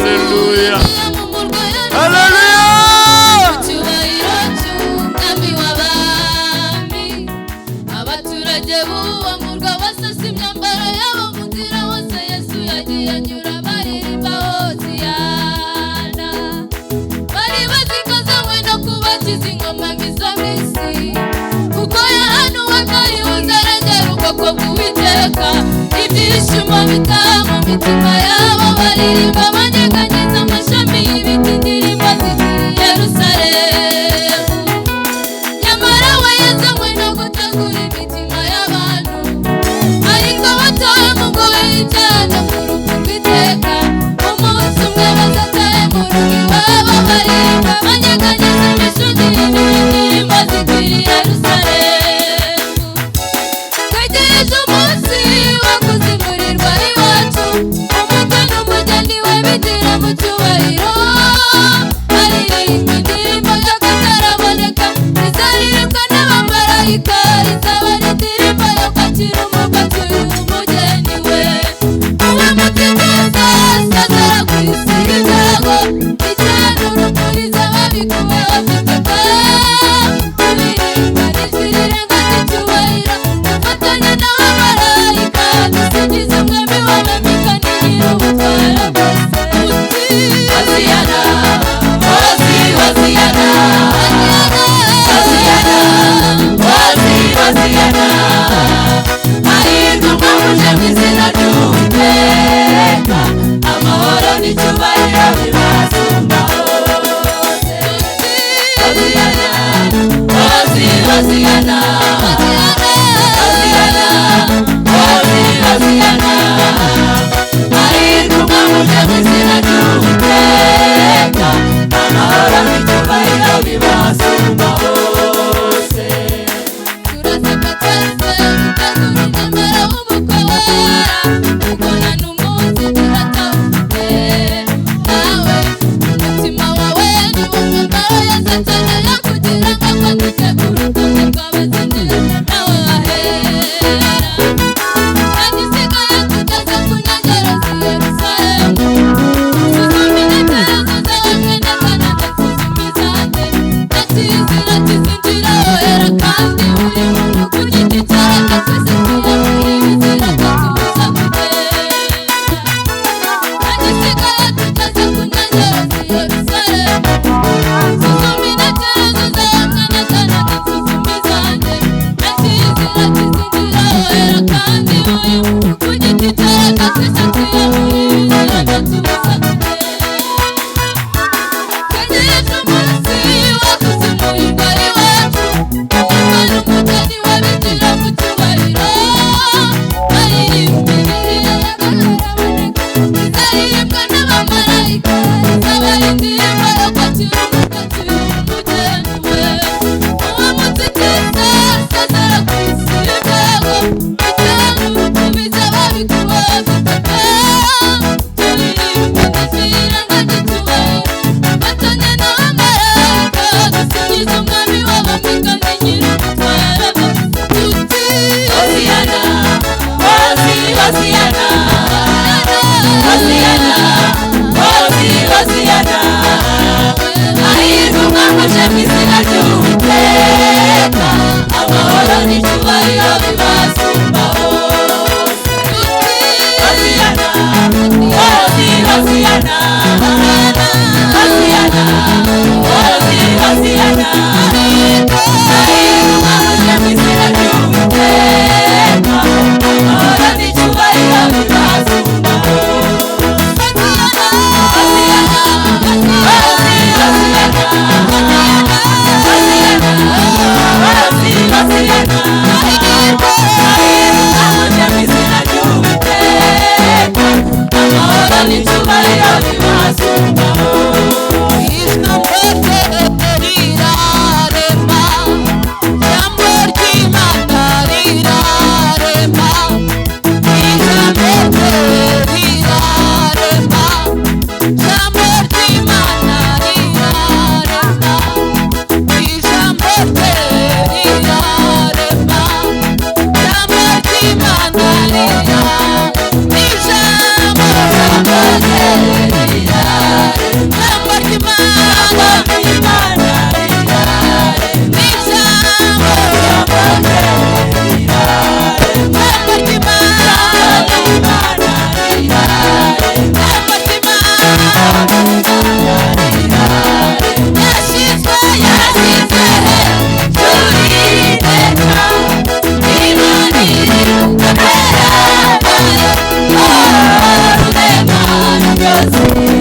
Haleluya. Yagiye mu murwa Yerusalemu, Haleluya. mu cyubahiro cy'umwami w'abami. Abaturage b'uwo murwa basasa imyambaro yabo mu nzira hose Yesu yagiye anyura, baririmba hoziyana. Bari bazi ko azanywe no kubakiza ingoma mbi zo mu isi, kuko yahanuwe ko arengera ubwoko bw'Uwiteka. Ibyishimo bitaha mu mitima yabo, baririmba banyeganyeza amashami y'ibiti indirimbo zitiriye Yerusalemu. Nyamara we yazanywe no gutegura imitima y'abantu, ariko batowe mu ngoyi y'icyaha no mu rupfu rw'iteka. Umunsi umwe bazatahe mu rugo iwabo, baririmba banyeganyeza amashami y'ibiti indirimbo zitiriye Yerusalemu. Twegereje umunsi wo kuzimurirwa iwacu, umukwe n'umugeni we bigira mu cyubahiro, baririmba indirimbo y'akataraboneka izaririmbwa n'abamarayika. Izaba ari indirimbo yo kwakira umukwe acyuye umugeni we. Uwo munsi tuzasazara ku isi ibyago, icyaha n'urupfu bizaba bikuweho by'iteka. Turirimba n'ijwi rirenga ry'icyubahiro, dufatanye n'abamarayika, dusingiza umwami w'abami kandi nyir'ubutware bwose. Hoziyana, Hozi, Hoziyana, Hoziyana, Hozi, Hoziyana. Hahirwa umwami uje mu izina ry'Uwiteka, amahoro n'icyubahiro bibasumba hose. Hoziyana, Hozi, Hoziyana, Hoziyana, Hozi, Hoziyana. Hahirwa umwami uje mu izina ry'Uwiteka, amahoro n'icyubahiro bibasumba hose. Turasabwa twese gutegura umwambaro w'umukwe wera, kuko nta n'umunsi turatawufite. Nawe umutima wawe ni wo mwambaro Yesu akeneye kugira ngo akwandike ku rutonde rw'abazinjira nawe ahera. Agisigaye tugeze ku nkengero z'i Yerusalemu. Suzuma intekerezo zawe mwene Kanada, suzuma izanjye. Ntakizira kizinjira ahera, kandi buri muntu ku giti cye reka twese twiyambure ibizira byatubuza kugenda. Agisigaye tugeze ku nkengero z'i Yerusalemu. Suzuma intekerezo zawe mwene Kanada, suzuma izanjye. Ntakizira kizinjira ahera, kandi buri muntu ku giti cye reka twese twiyambure ibizira byatubuza kugenda. Twegereje umunsi wo kuzimurirwa iwacu, umukwe n'umugeni we binjira mu cyubahiro, baririmba indirimbo y'akataraboneka izaririmbwa n'abamarayika. Izaba ari indirimbo yo kwakira umukwe acyuye umugeni we. Uwo munsi tuzasazara ku isi ibyago, icyaha n'urupfu bizaba bikuweho by'iteka. Turirimba n'ijwi rirenga ry'icyubahiro, dufatanye n'abamarayika, dusingiza umwami w'abami kandi nyir'ubutware bwose. Tuti Hoziyana, Hozi, Hoziyana, Hoziyana, Hozi, Hoziyana. Hahirwa umwami uje mu izina ry'Uwiteka, amahoro n'icyubahiro bibasumba hose. Hoziyana, Hozi, Hoziyana, Hoziyana, Hozi, Hoziyana. Hahirwa umwami uje mu izina ry'Uwiteka, amahoro n'icyubahiro bibasumba hose. Hoziyana, Hozi, Hoziyana, Hoziyana, Hozi, Hoziyana. Hahirwa umwami uje mu izina ry'Uwiteka, amahoro n'icyubahiro bibasumba hose. Ijambo rirarema, ijambo ry'Imana rirarema, ijambo rirarema, ijambo ry'Imana rirarema, ijambo rirarema, ijambo ry'Imana rirarema, ijambo rirarema. Byose.